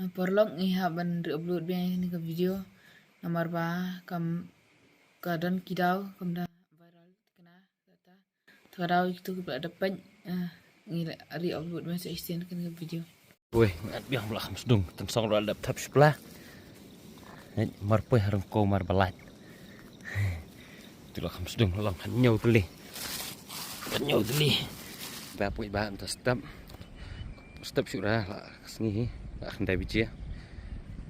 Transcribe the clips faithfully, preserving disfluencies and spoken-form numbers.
Paralok, ngi hap ban re-upload biang ïa kane ka video namar ba kam, ka don ki daw kam da viral kane. Te ka daw ïa kito kiba la dep peit, eh, ngi re-upload biang sa shisien kane ka video. Wei, ngat biang ba la kham sdung, tang song ruh la dep thep shipla. Hei, mar poi ha rong ko mar ba lait. Te la kham sdung, la long khañiew tylli. Khañiew tylli. Ba poi ba mynta step. Step shuh ra la sngi hi, la khyndai baje.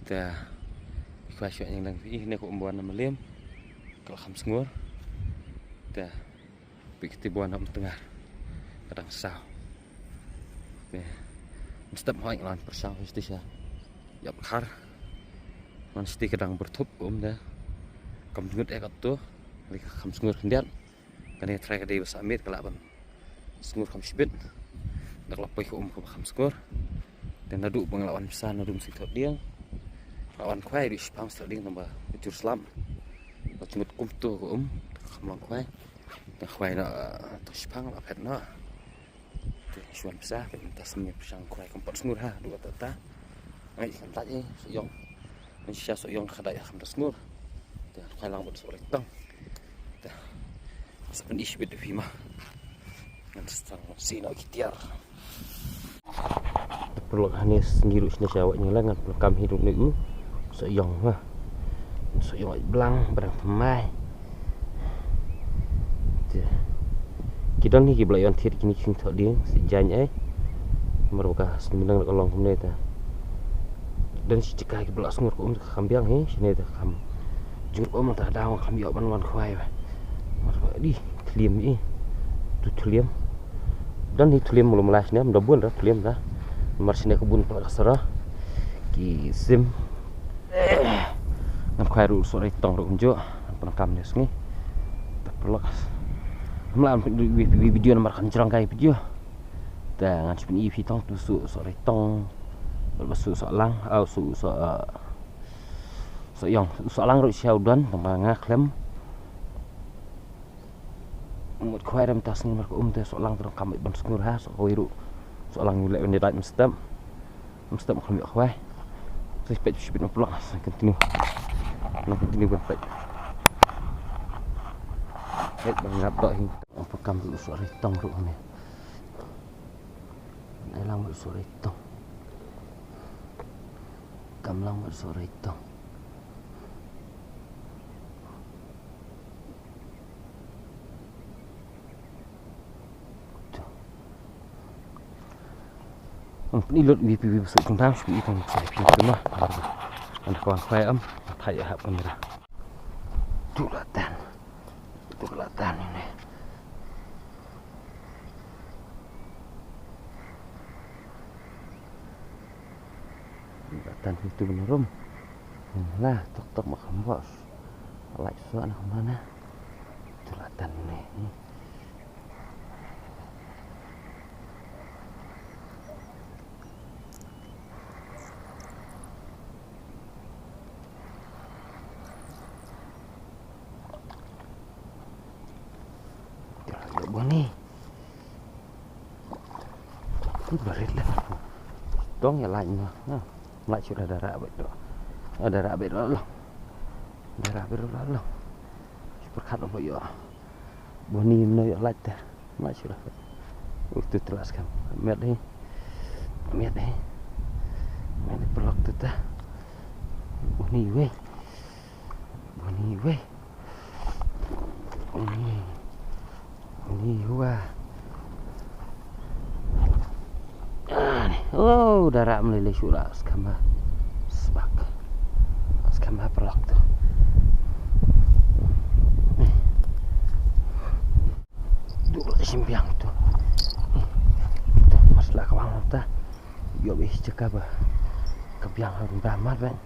Te khwai shuh ïa nga dang phi, ne ko ym wan na Mylliem. Ka la kham sngur. Te phi kti wan na Umtngar. Ka dang saw. Te mynstep hoi nga la wan pyrshang hoi sti sha ïap khar. Man sti ka dang byrthup um da. Kam jngut eh katto. Ri ka kham sngur khyndiat. Kane ka trai ka dei ba sah miet ka lah ban sngur kham shibit. Da ka la poi ka um kaba kham sngur. Te naduh ba nga la wan bsa naduh mynsiem thoh dieng. La wan khwai duh shipang thoh dieng tang ba ka jur slap. Ba jngut kumto ka um, kham long khwai. Te khwai na, eh, to shipang la phet na. Te shu wan bsa, peit mynta sngi pyrshang khwai kam pat sngur ha, duh kata ta. Ngai kan lait eh, soh ïong. Ngan sha soh ïong ka dei kham da sngur. Te khwai lang bad soh rei tong. Te sa pyni shibit da phi ma. Ngan sa tang si noh ki tiar. Paralok, hane sngi ruh shane sha wah ngi la ngan pyndonkam hi ruh ne u soh ïong ha. Soh ïong blang ba dang thymmai. Te ki don hi kiba la ïoh thied kine ki khing thoh dieng, si jaiñ ei. Mar ba ka sngi mynta ka long kumne te. Don shi jaka kiba la sngur ka um te ka kham biang hi, shane te ka kham jngut um, te daw kham ïoh ban wan khwai ba. Mar ba di thliem i. Tu thliem. Don hi thliem mula mula shane, ym da bun da thliem da. Mar shane ka bun pala ka sara. Ki sim. Ngan khwai ruh soh rei tong ruh kumjuh. Ngan pyndonkam ne sngi. Te paralok. Ym lah ban pynduh wi, wi video namar kan jrong kai video. Te ngan shu pyni phi tong tu soh, soh rei tong. Bad ba soh, soh lang, au soh, soh, eh, soh ïong, soh lang ruh sha u don, tang ba nga khlem. Mut khwai ram ta sngi mar ka um te soh lang te dang kam ban sngur ha, soh kawei ruh. Soh lang u leh ban ïa dait mynstep. Mynstep kham ïoh khwai. Sa peit shibit na paralok, sa continue. Nang continue ban peit. Peit ban ngap doh hi. Ong pyrkam ruh soh rei tong ruh ne. Ai lang ruh soh rei tong. Kam lang ruh soh rei tong. Ang pynlut wi pi wi bsuk tang tang shu i tang sa pi tu ma. Ang kwang kwai am thai hap kamera. Tu la tan. Tu la tan ni. Tu la tan tu tu rum. La tok tok ma kham bos. Lai suak na kham na. Tu la tan ni. Ïa buni. Barit la. Dong ïa lain ma. Lai shu da dara bit do. Dara bit lo. Dara bit lo. Shu perkhat lo ïa. Buni no ïa lait te. Mai shu lah. Uh, tu telas kan. Miat deh. Miat deh. Miat deh pelok tu ta. Buni weh. Buni weh. Buni. Buni wah. Ah, ni. Oh, dara melele shu lah. Skamba. Sbak. Skamba pelok tu. Ni. Duk la shim biang tu. Tu, mas la ka wang ta. Ïoh bih jaka ba ka biang ha rung da mar ben.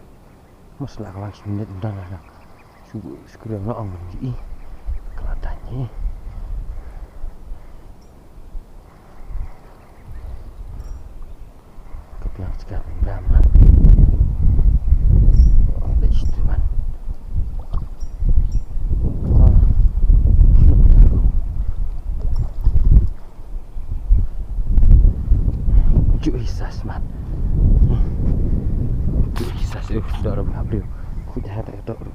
Mas la ka wang shim net dan la. Shu, shu kri na ong i. Ka la dan ni. Ka biang jaka biang. Ong da shi tu man. Ju i sas man. Ïoh, dok ruh, ha briew. Khuid ha ta ka dok ruh.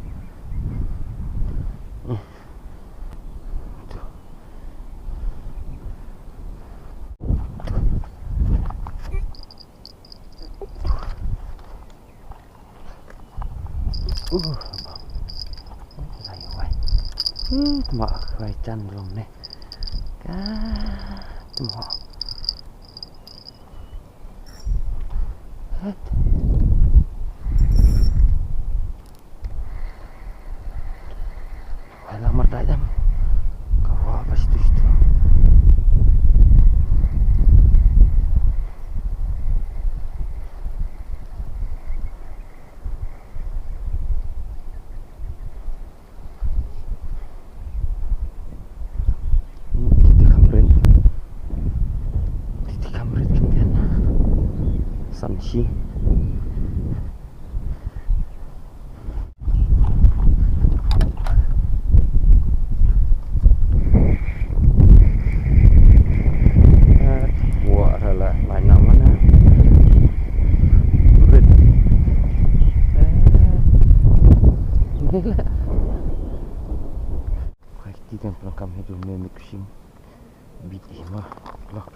Uh, lai wai. Uh, tma wai jan rom ne. Ka tma. Het. Wala marta jam. Ka wa pas tu tu. Titi kamrit. Titi kamrit kemudian. Sanshi. Buah rala lain nama na. Rit. Eh. Ni lah. Khwai kti kan pynlong kam hi tu me mixing. Bit hi ma. Lok.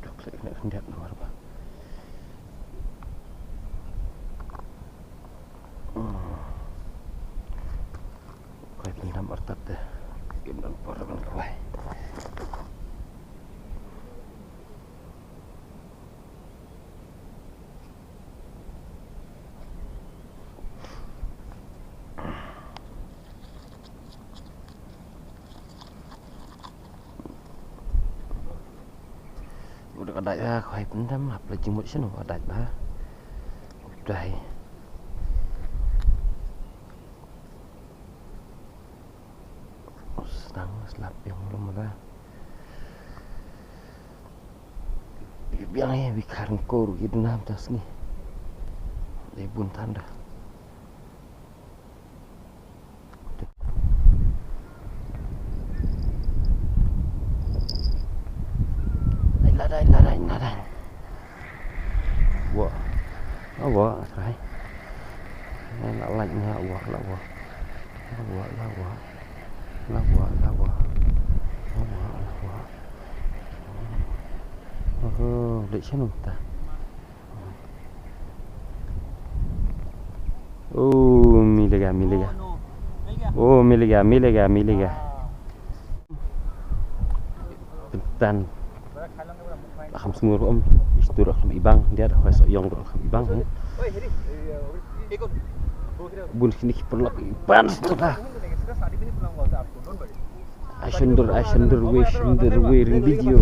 Chocolate na khyndiat luar ba. Hmm. Khwai pyndam artat te. Kim don por ban khwai. Udah ka dait ba, khwai pyndam, hap la jingmut shano ka dait ba. Udah. Sdang slap biang lum ba. Biang hi, bi khar ngkur ki duna mynta sngi. Dei bun than da. Ai, la dai, la dai, la dai. Wa. Ah, wa, trai. Ai, la lai, la wa, la wa. La wa, la wa. La wa, la wa. La wa, la wa. Oh, dei shano ta. Oh, milega, milega. Oh, milega, milega, milega. Pyntan. Kham sngur um, istu ruh kham ibang, dia ruh kham ïong ruh kham ibang. Bun kine ki paralok iban. Ai shyndur, ai shyndur, wei shyndur, wei ring video.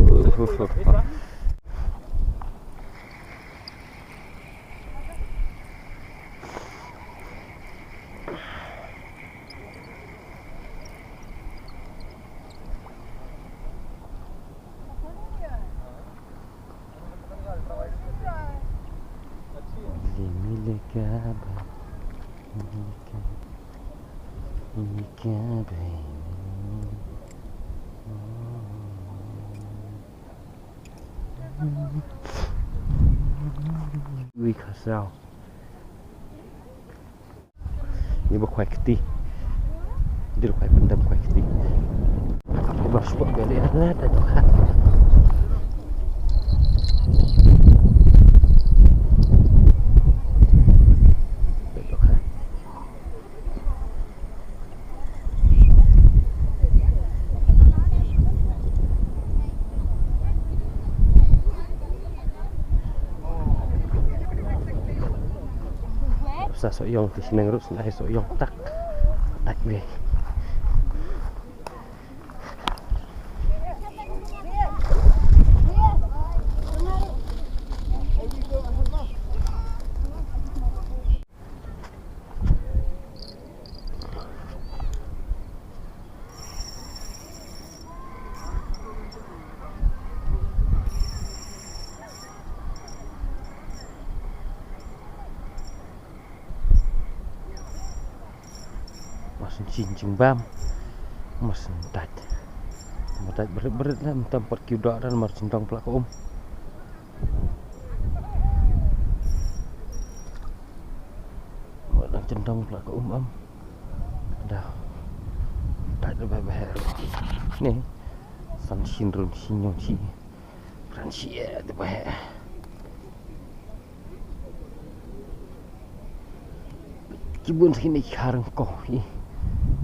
Mile, mile ka ba, mile ka, mile ka ba. Wi khasaw. Ni ba khwai kti. Dil khwai pyndam khwai kti. Apa ba shuwa beli ada ada tu kan. Ada tu kan. Sa so yong ti sineng rus na so yong tak. Tak be. Mas jing jing bam. Mas dat. Mas Dait brit brit la mynta, ym pat kiew doh da namar jyndong pla ka um. Namar dang jyndong pla ka um em. Da. Dait da ba ba. Ni. San shin run shin yong shi. Ran shi eh da ba. Ki bun sa kine ki kharang ko hi.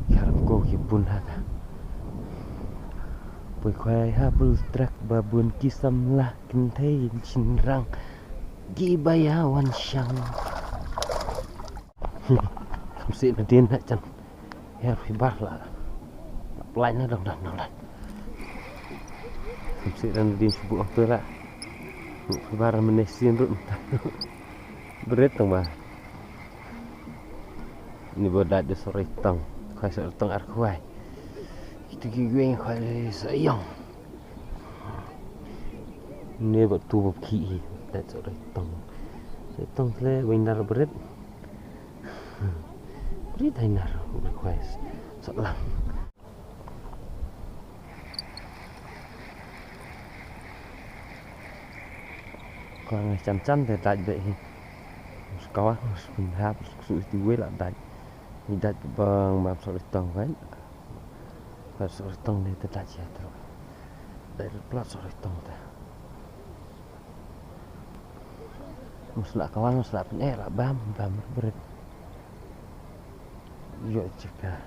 Kharang ko ki bun ha ka. Poi khwai ha bul trak ba bun ki samla kynthei shynrang. Ki ba ïa wan shang. Kam sih na dien na jan. Her phi bar la. Plai na dong dong dong dong. Kam sih na dien shu buh ong tu la. Phi bar mene sien rut. Bret tong ba. Ni ba dait da soroi tong. Khwai soroi tong ar khwai. Kitu ki gweng khwai sa yong. Ni ba tu ba ki hi. Dait soroi tong. Soroi tong tle ba indar bret. Bret ai nar. Khwai sa lang. Kwang chan chan te dait beh hi. Kwang pynhap su ti wei la dait. Ni dait bang bam soroi tong kan. Bam soroi tong ni te dait ya tro. Dait plat soroi tong te. Mus la kwang mus la pyn eh la bam bam bret. Yo chika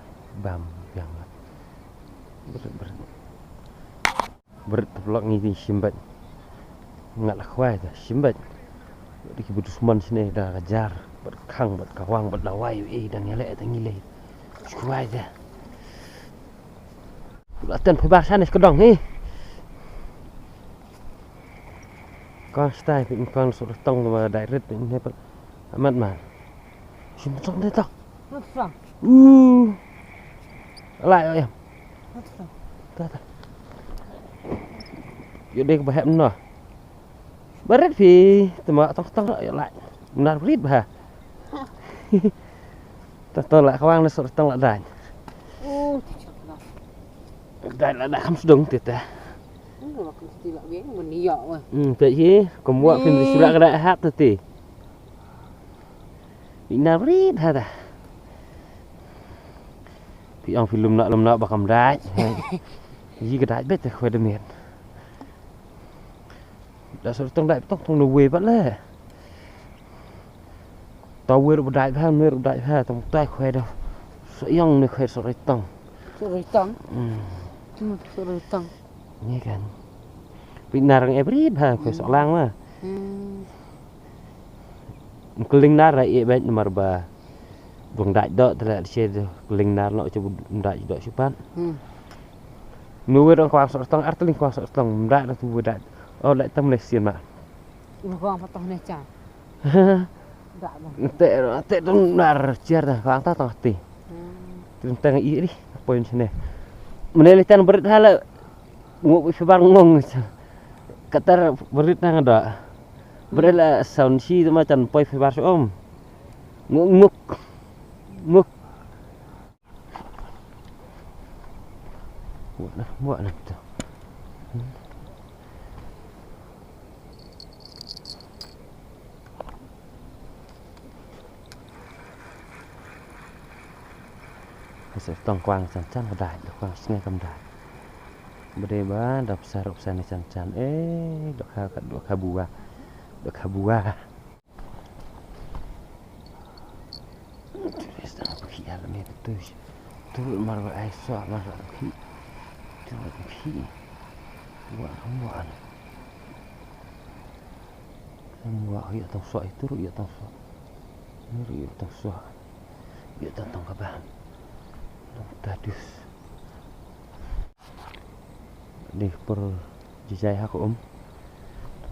bam biang la. Bret bret. Bret te vlog ngi dei shim bad. Ngat la khwai te shim bad. Bad ki bad dusman shane da ka jar bad khang bad kawang bad lawai eh dang ïaleh te ngi leh. Khwai te. La ten phi bar shane ka dong hi. Kong stai phi kong soroi tong ma dai rit phi ne pat. Amat man. Shim tong de tok. Ngat sang. Uh. Lai oi. Ngat sang. Ta ta. Yo dek ba hep no. Barit phi tama tong tong yo lai. Nar rit ba. Ta ta la kwang na soroi tong la dai. Oh, ti chak na. Dai la dai kham sdong ti ta. Ndu la kham sti la bien mun ya wa. Hmm, ta hi kumwa phi ni sura ka dai hak ta ti. Ina rit ha ta. Phi ong phi lum na lum na ba kam dai. Yi ka dai bet te khwe de miet. Da soroi tong dait tong tong no wei pat le. Ta wei ruh dait pha, wei ruh dait pha tong tai khwai da. So yong ne khwai soroi tong. Soroi tong. Hmm. Hmm, soroi tong. Ni kan. Phi nar ngi brit pha khwai so lang ma. Hmm. Kling nar ra e bait namar ba. Bung dait do tele che kling nar no che bung dait do chupan. Hmm. Nu wer kwang soroi tong ar teling kwang soroi tong mda na tu wer dait. Oh, dait tam le sien ma. Ibu kwang patong ne cha. Da ba. Te te dong nar chiar da kwang ta tong ti. Hmm. Tum tang i ri. Poin sene. Mene le tan berit hala. Nguk phi bar ngong. Katar berit nang da. Berit la sound si tu ma chan poi phi bar om. Nguk nguk. Nguk. Buat lah, buat lah tu. Ka shu tong kwang chan chan ka dai, da kwang sngi kam dai. Ba dei ba da psa ruh psa ne chan chan. Eh, da ka, da ka bua. Da ka bua. Turis da phi ar ne tu. Tu mar ba ai so mar ba phi. Tu ba phi. Wa kam wa. Kam wa ya tong so itu ya tong so. Ni ya tong so. Ya tong tong ka ban. Tong tadus. Dei por jijai ha ka um.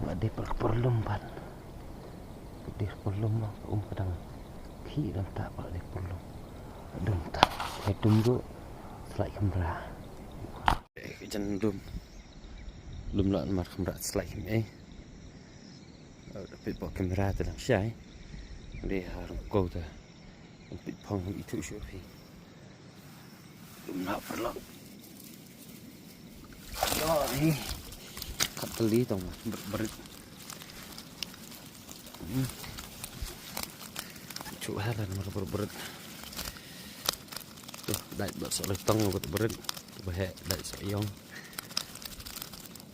Wat dei por por lum pat. Dei por lum ka um ka dang. Khi dang ta por dei por lum. Dang ta. Hai tum ru. Slai kamra. Jan lum. Lum la mar kamra slai kam eh. Pit por kamra ta dang shai. Dei ha rong ko ta. Pit phong i tu shu phi. Lum na paralok. Eh, kat teli tong, berit, berit. Hmm. Chu ha la mar berit, berit. Tuh, dai ba sok le tong berit, berit. Tuh, ba he dai sok yong.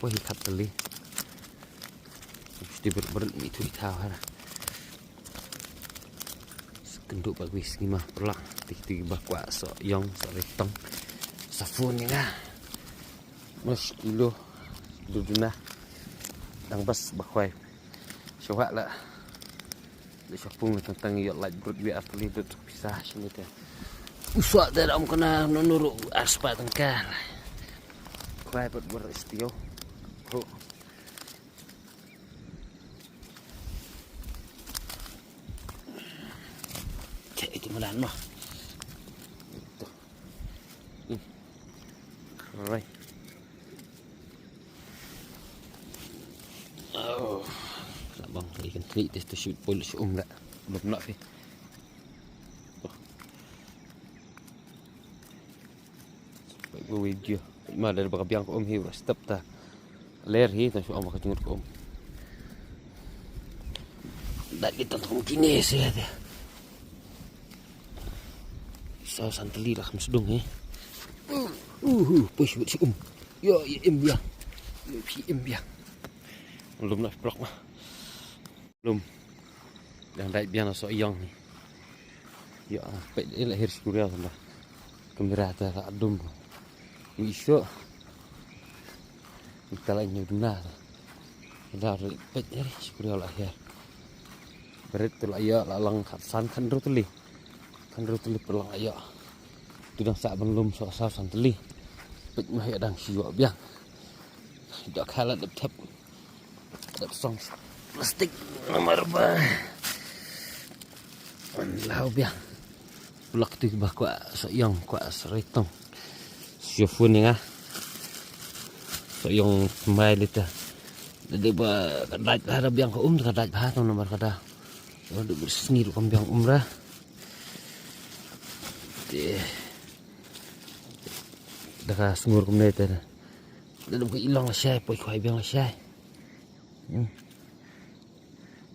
Poi kat teli. Mesti berit, berit mi tu ita ha. Kynduh ba wis ngi ma pla tik tik ba kwah sok yong sok le tong. Sa phone ni nga. Mas kilo duduna. Dang bas ba khwai. Shuwa la. Le shopung le tang tang yo lait brut wi ar teli dut pisa shini te. Uswa te ram kana nonuru ar spa tangka. Khwai bat bar istio. Ho. Cek itu malan mah. Itu. Hmm. Alright. Oh. Nak bang, ikan klik tu, tu shoot pol shoot um dah. Belum nak sih. Oh. Peit ba wei jia. Peit ma da ba ka biang ka um hi ba step ta. Ler hi ta shu ong ba ka jngut ka um. Da ki tang tang kine se te. Saw san tylli la kham sdung hi. Uh, uh, push wut shu um. Yo, ïa im biang. Yo, phi im biang. Lum na blok ma. Lum. Dang dait biang na sok yong ni. Ïa, peit ïa la her shuria sanda. Kamera ta la dum. Wi so. Ita la nyu duna ta. Da ri peit ïa ri shuria la her. Berit tu la ïa la lang khat san khat hynriew tylli. Khat hynriew tylli pyrlang la ïa. Tu dang sa ban lum sok saw san tylli. Peit ma ïa dang shu ïa biang. Dok khala dep thep. Dep song plastik namar ba. Wan lau biang. Pulak tu ba kwah sok yong kwah sok ri tong. Shu phone ni nga. Sok yong mai lita. Dei ba ka dait ha da biang ka um ka dait ha tong namar ka da. Wan dei ba sngi rukom biang um ra. Te. Da ka sngur kumne te. Da dum ka ilong la shai, poi khwai biang la shai. Hmm.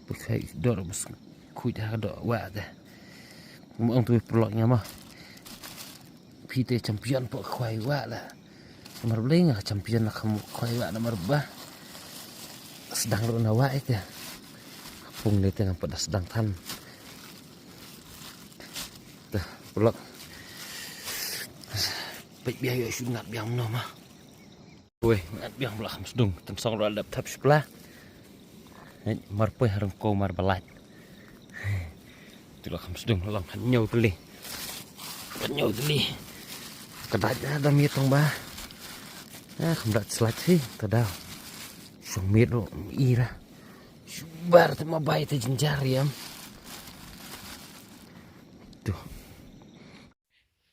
Poi khwai dor bas khuid ha ka dor wa te. Mo ong tu pulak nya ma. Phi te champion poi khwai wa la. Mar blei nga champion la kham khwai wa namar ba. Sdang ro na wa ite. Pung ne te ngam pat da sdang than. Te pulak. Peit bia ïa shu ngat biang mno ma. Wei, ngat biang ba la kham sdung, tang song ruh la dep thep shipla. Hei, mar poi ha rong ko mar ba lait. Tu la kham sdung, la long khat hynñiew tylli. Khat hynñiew tylli. Ka dait da dam ïa tong ba. Ah, kham dait slait hi, ta daw. Shong miet ruh, i ra. Shu bar te ma bai te jynjar ïam. Tu.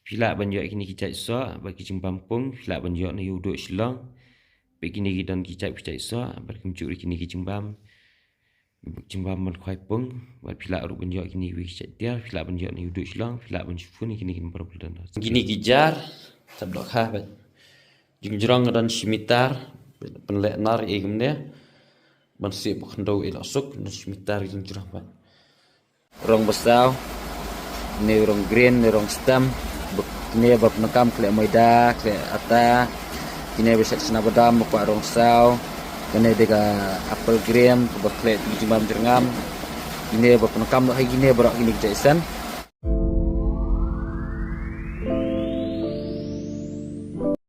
Phi lah ban ïoh kine ki jait soh bad ki jingbam pung, phi lah ban ïoh na ïa u duh Shillong. Bad kine ki don ki jait, ki jait soh bad kumjuh ruh kine ki jingbam. Jingbam ban khwai pung bad phi lah ruh ban ïoh kine ki jait tiar, phi lah ban ïoh na ïa u duh Shillong, phi lah ban shu phone ïa kine ki number ba don. Kine ki jar, sap dohkha bad. Jingjrong ka don shi mitar, pynleh nar ïa kumne. Ban sih ba khyndew ïa la suk, don shi mitar jingjrong bad. Rong ba saw, ne rong green, ne rong stem, ba, kine ba pyndonkam khleh maida, khleh ata, kine ba shet chna badam, ba kwah rong saw, kine de ka apple green, ba khleh jingbam jyrngam, kine ba pyndonkam noh hai kine baroh kine ki jait sen.